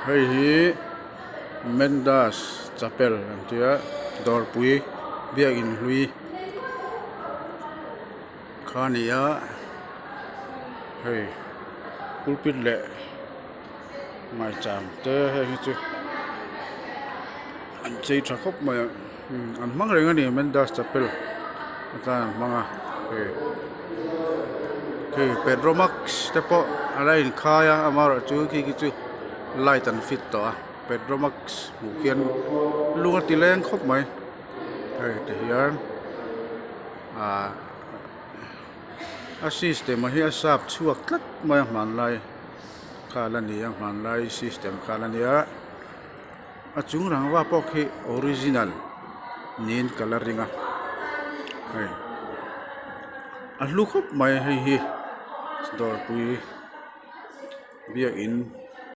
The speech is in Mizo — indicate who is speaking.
Speaker 1: Hei hi Mendas chapel an tia dawrpui biakin hlui kha a ni a hei pulpit leh ngaichang te heng hi chu an chei tha khawp mai a an hmang reng a ni Mendas chapel atan an hmang a hei hei petromax te pawh a la inkhai a amaherawhchu khi khi chu light an fit tawh a petromax hmuh khian lung a ti leng khawp mai hei tihian ah a system a hi a sap chhuak tlat mai a hmanlai kha la ni a hmanlai system kha la ni a a chung rangva pawh khi original niin ka la ring a hei a hlu khawp mai hei hi dawrpui biakin.